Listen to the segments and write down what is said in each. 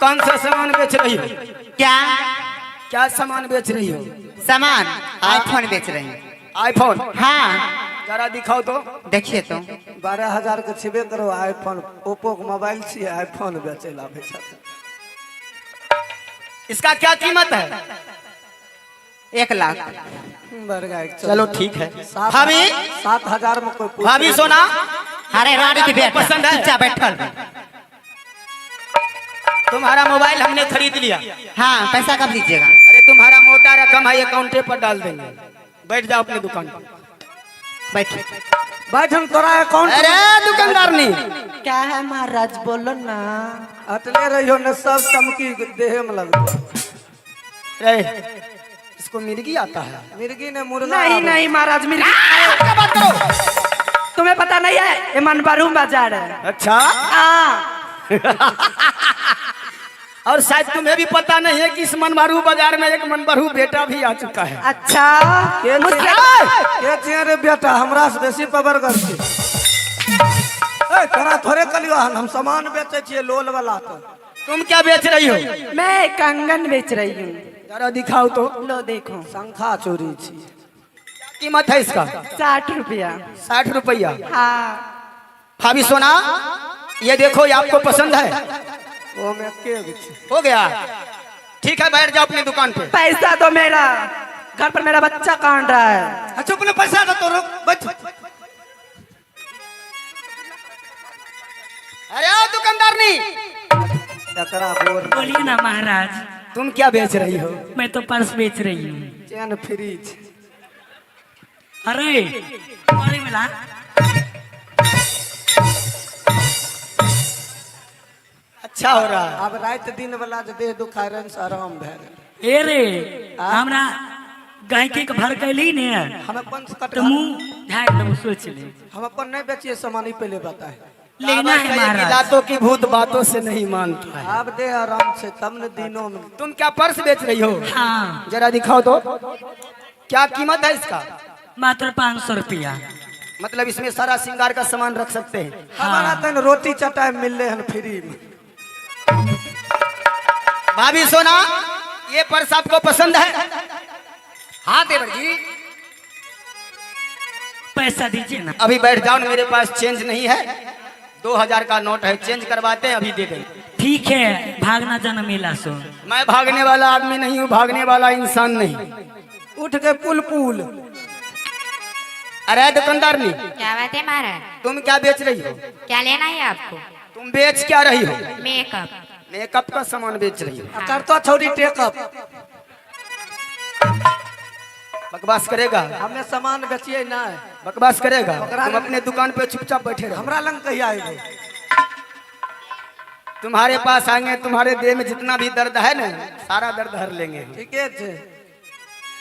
कौन सा सामान बेच रही हो? क्या? क्या सामान बेच रही हो? सामान आईफोन बेच रहे हैं। आईफोन? हाँ। जरा दिखाओ तो। देखिए तो। 12,000 के छेबे करो आईफोन, ओप्पो के मोबाइल छियै, आईफोन बेचै ला आबै छथिन। इसका क्या कीमत है? 1 लाख। बड़का एक चलो ठीक है। सात- भाभी? 7,000 में कोई पूछ- भाभी सोना। अरे रानी की बेटा पसंद है? चुपचाप बैठल। तुम्हारा मोबाइल हमने खरीद लिया। हाँ, पैसा कब दीजिएगा? अरे तुम्हारा मोटा रकम है, अकाउंटे पर डाल देंगे। बैठ जाओ अपनी दुकान पर। बैठो। बैठ हम तोरा अकाउंट। अरे दुकानदारनी। क्या है महाराज, बोलो ना। अटले रहियो ने सब चमकी देहे में लगतो। अरे इसको मिर्गी आता है। मिर्गी ने मुर्गा। नहीं नहीं महाराज, मेरी क्या बात करो? तुम्हें पता नहीं है, ये मनबरू बाजार है। अच्छा। हाँ। और शायद तुम्हें भी पता नहीं है कि इस मनमारू बाजार में एक मनबरू बेटा भी आ चुका है। अच्छा। के मुझसे- के छियै रे बेटा, हमरा से बेसी पवरगर छै। ए तोरा थोड़े कहलियो हन, हम सामान बेचै छियै लोल वाला तो। तुम क्या बेच रही हो? मैं कंगन बेच रही हूँ। जरा दिखाओ तो। लो देखो। शंखा चोरी छी। कीमत है इसका? 60 रुपया। 60 रुपया? हाँ। भाभी सोना, ये देखो, ये आपको पसंद है? ओमे के गो छै। हो गया, ठीक है, बैठ जाओ अपनी दुकान पे। पैसा दो मेरा, घर पर मेरा बच्चा कान रहा है। अच्छा अपने पैसा दे तोरो बैठ। अरे ओ दुकानदारनी। एकरा गोर। बोलिए ना महाराज। तुम क्या बेच रही हो? मैं तो पर्स बेच रही हूँ। चैन फ्री छै। अरे अरे मिला। अच्छा हो रहा है। आब राति दिन वाला जे देह दुखाय रहै से आराम भए गेल। ए रे, हमरा गायकी के भर कैली ने हम अपन कट तो मुंह झाड़ देबो, सोच ले। हम अपन नहीं बेचिए सामान, ई पहले बताए। लेना है कहावत है कि महाराज। लातों की भूत बातों से नहीं मानता है। आब देह आराम से तब ने दिनों में। तुम क्या पर्स बेच रही हो? हाँ। जरा दिखाओ तो, क्या कीमत है इसका? मात्र 500 रुपया। मतलब इसमें सारा श्रृंगार का सामान रख सकते हैं? हमारा तन रोटी चटाई मिलले हन फ्री में। भाभी सोना, ये पर्स आपको पसंद है? हाँ देवर जी। पैसा दीजिए ना। अभी बैठ जाओ ना, मेरे पास चेंज नहीं है, 2000 का नोट है, चेंज करवाते हैं, अभी दे देंगे। ठीक है, भागना जाना मेला सो। मैं भागने वाला आदमी नहीं हूँ, भागने वाला इंसान नहीं। उठ के पुल पुल। अरे दुकानदार नहीं। क्या बात है महाराज? तुम क्या बेच रही हो? क्या लेना है आपको? तुम बेच क्या रही हो? मेकअप। मेकअप का सामान बेच रही हो? करतो छौरी टेकअप। बकवास करेगा? हमें सामान बेचिए ना। बकवास करेगा? तुम अपने दुकान पे चुपचाप बैठे रहो। हमरा लंग कहिया अयबै? तुम्हारे पास आएंगे, तुम्हारे देह में जितना भी दर्द है ना, सारा दर्द हर लेंगे हम। ठीके छै।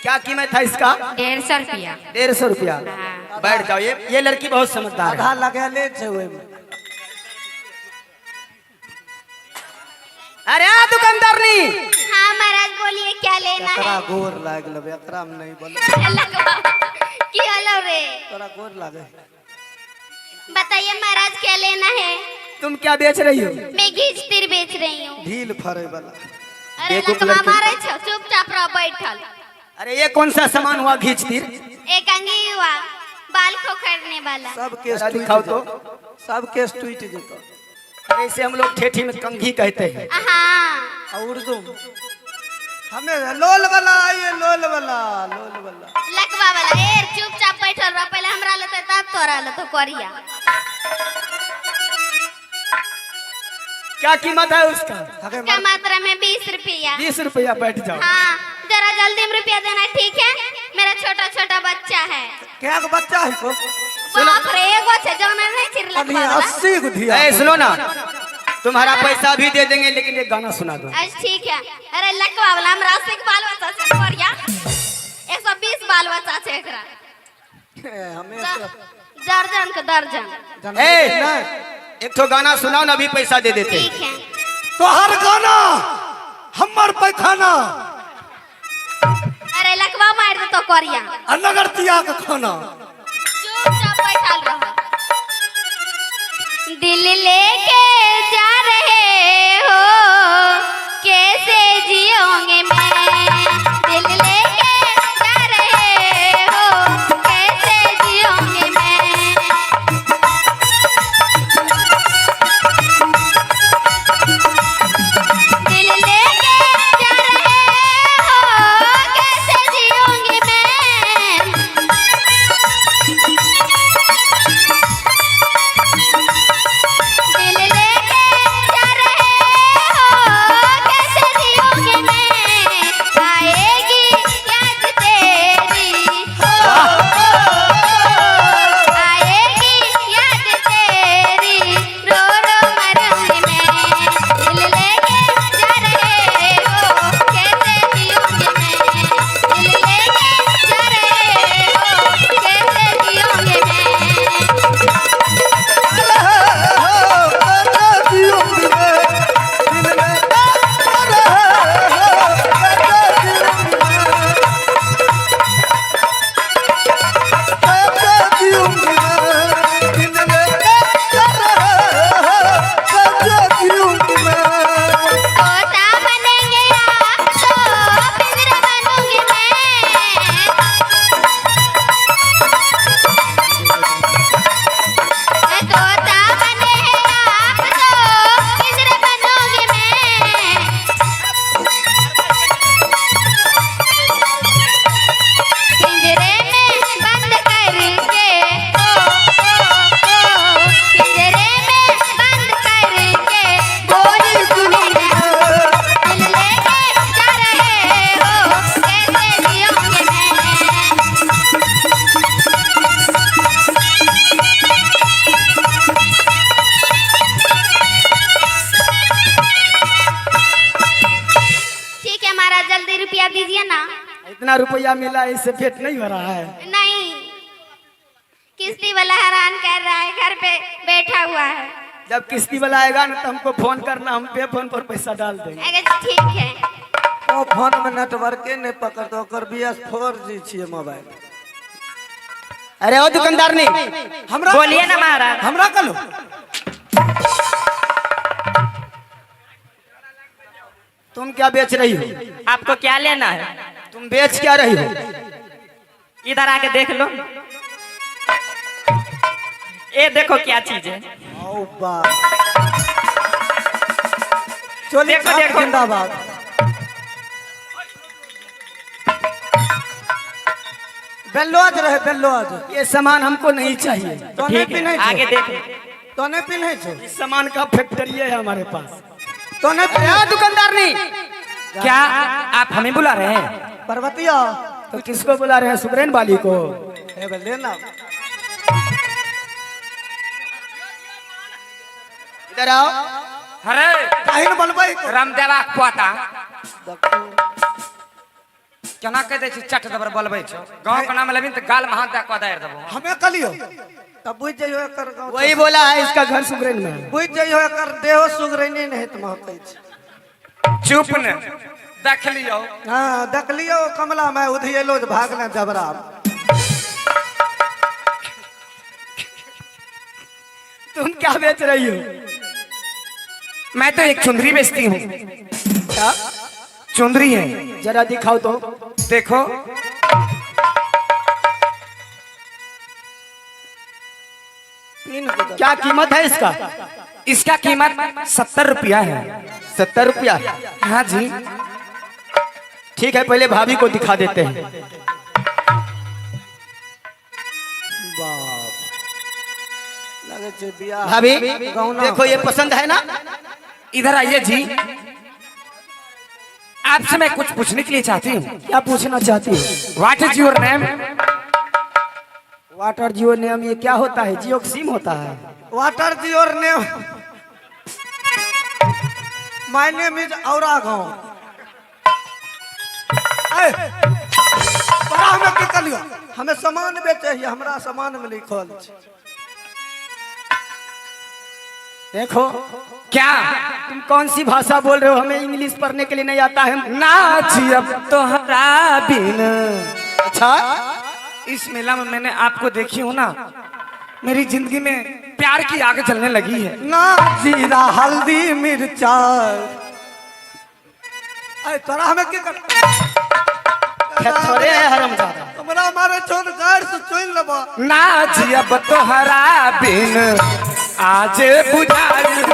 क्या कीमत है इसका? 150 रुपया। 150 रुपया। बैठ जाओ, ये लड़की बहुत समझदार है। आधा लगेले छै ओहिमे। अरे दुकानदारनी। हाँ महाराज, बोलिए क्या लेना एकरा है? गोर लाग लेबै, एकरा में नहीं बोले। की हलो रे? तोरा गोर लागे। बताइए महाराज, क्या लेना है? तुम क्या बेच रही हो? मैं घीच तीर बेच रही हूँ। ढील फरे वाला। अरे बेवकूफ लकवा लड़की। मारे छो, चुपचाप रहो बैठल। अरे ये कौन सा सामान हुआ घीच तीर? एक अंगी हुआ, बाल खोखरने वाला। सब केस जरा टूटि दिखाओ तो। जेतौ, सब केस टूटि जेतौ। अरे इसे हम लोग ठेठी में कंघी कहते हैं। हाँ। आ उर्दू में हमें लोल वाला, ये लोल वाला, लोल वाला। लकवा वाला, ए चुपचाप बैठल रह, पहले हमरा लेते तब तोरा लेते करिया। क्या कीमत है उसका? हगे। इसका मात्रा में 20 रुपया। 20 रुपया, बैठ जाओ। हाँ, जरा जल्दी में रुपया देना, ठीक है? मेरा छोटा छोटा बच्चा है। क्या गो बच्चा है को? बाप रे, एगो छे जाने नहीं चिर अभी लकवा वाला। 80 गो धिया। ए सुनो ना, तुम्हारा पैसा भी दे देंगे, लेकिन एक गाना सुना दो। अच्छा ठीक है। अरे लकवा वाला, हमरा 80 के बाल बच्चा छे करिया, 120 बाल बच्चा छे एकरा। ए, हमें तो दर्जन के दर्जन। जनम ए नहीं। एक ठो गाना सुनाओ ना, अभी पैसा दे देते हैं। ठीक है। तोहर गाना हमर पैखाना। अरे लकवा मार दे तो करिया। आ नगरतिया के खाना। चुपचाप बैठल रह। दिल लेके जा रहे हो। इतना रुपया मिला इससे पेट नहीं भरा है। नहीं, किस्ती वाला हैरान कर रहा है, घर पे बैठा हुआ है। जब किस्ती वाला आएगा ना तो हमको फोन करना, हम पे फोन पर पैसा डाल देंगे। अगर ठीक है। ओ फोन में नेटवर्के नहीं पकड़तो, ओकर BS 4G छियै मोबाइल। अरे ओ दुकानदार नहीं, हमरा बोलिए ना महाराज। हमरा कहलो तुम क्या बेच रही हो? आपको क्या लेना है? तुम बेच क्या रही हो? इधर आके देख लो, ये देखो क्या चीज है। ओ बा चोली देखो, छाप देखो। जिंदाबाद। बेलोज रहे बेलोज। ये सामान हमको नहीं चाहिए। तो नहीं ठीक है, पिन्है छौ। आगे देख लो। तो नहीं पिन्है छौ। इस सामान का फैक्ट्री है हमारे पास। तो नहीं अरे ओ दुकानदार नहीं, क्या आप हमें बुला रहे हैं? पर्वतिया तो किसको बुला रहे हैं? सुबरेन वाली को। ए बे लेना। इधर आओ। अरे काहे न बोलबै? रामदेवा के पोता केना कह दै छी, चट दबर बोलबै छौ। गाँव के नाम लेबिन तऽ गाल में हाथ दए कऽ दारि देबो। हमें कहलियो तब बुझ जइयो एकर गाँव। वही बोला है, इसका घर सुबरेन में है। बुझ जइयो एकर देहो सुगरैने नहीं त महकै छै। चुप ने देख लियौ। हाँ देखलियो कमला में उधियलो जे भागले जबरा। तुम क्या बेच रही हो? मैं तो एक चुंदरी बेचती हूँ। क्या? चुंदरी है। जरा दिखाओ तो। देखो पिन के दे। क्या कीमत है इसका? इसका कीमत 70 रुपया है। 70 रुपया? हाँ जी। ठीक है, पहले भाभी को दिखा देते हैं। बाप लगे छै बियाह। भाभी गौना। देखो ये पसंद है ना? इधर आइए जी, आपसे मैं कुछ पूछने के लिए चाहती हूँ। क्या पूछना चाहती हो? What is your name? Water Jio name ये क्या होता है? जियो सिम होता है। Water Jio name, my name is औरा गांव। ए बड़ा हमें की कहलियो, हमें सामान बेचे हियै, हमरा सामान में लिखल छै। देखो क्या तुम कौन सी भाषा बोल रहे हो? हमें इंग्लिश पढ़ने के लिए नहीं आता है। नाच अब तोहरा बिन। अच्छा, इस मेला में मैंने आपको देखी हूँ ना, मेरी जिंदगी में प्यार की आग जलने लगी है। ना जीरा हल्दी मिर्चा। अरे तोरा हमें की कर थोड़े है हरामजादा। हमरा मारे छोड़ गाड़ से चुन लेबा। नाच अब तोहरा बिन आज बुझाई।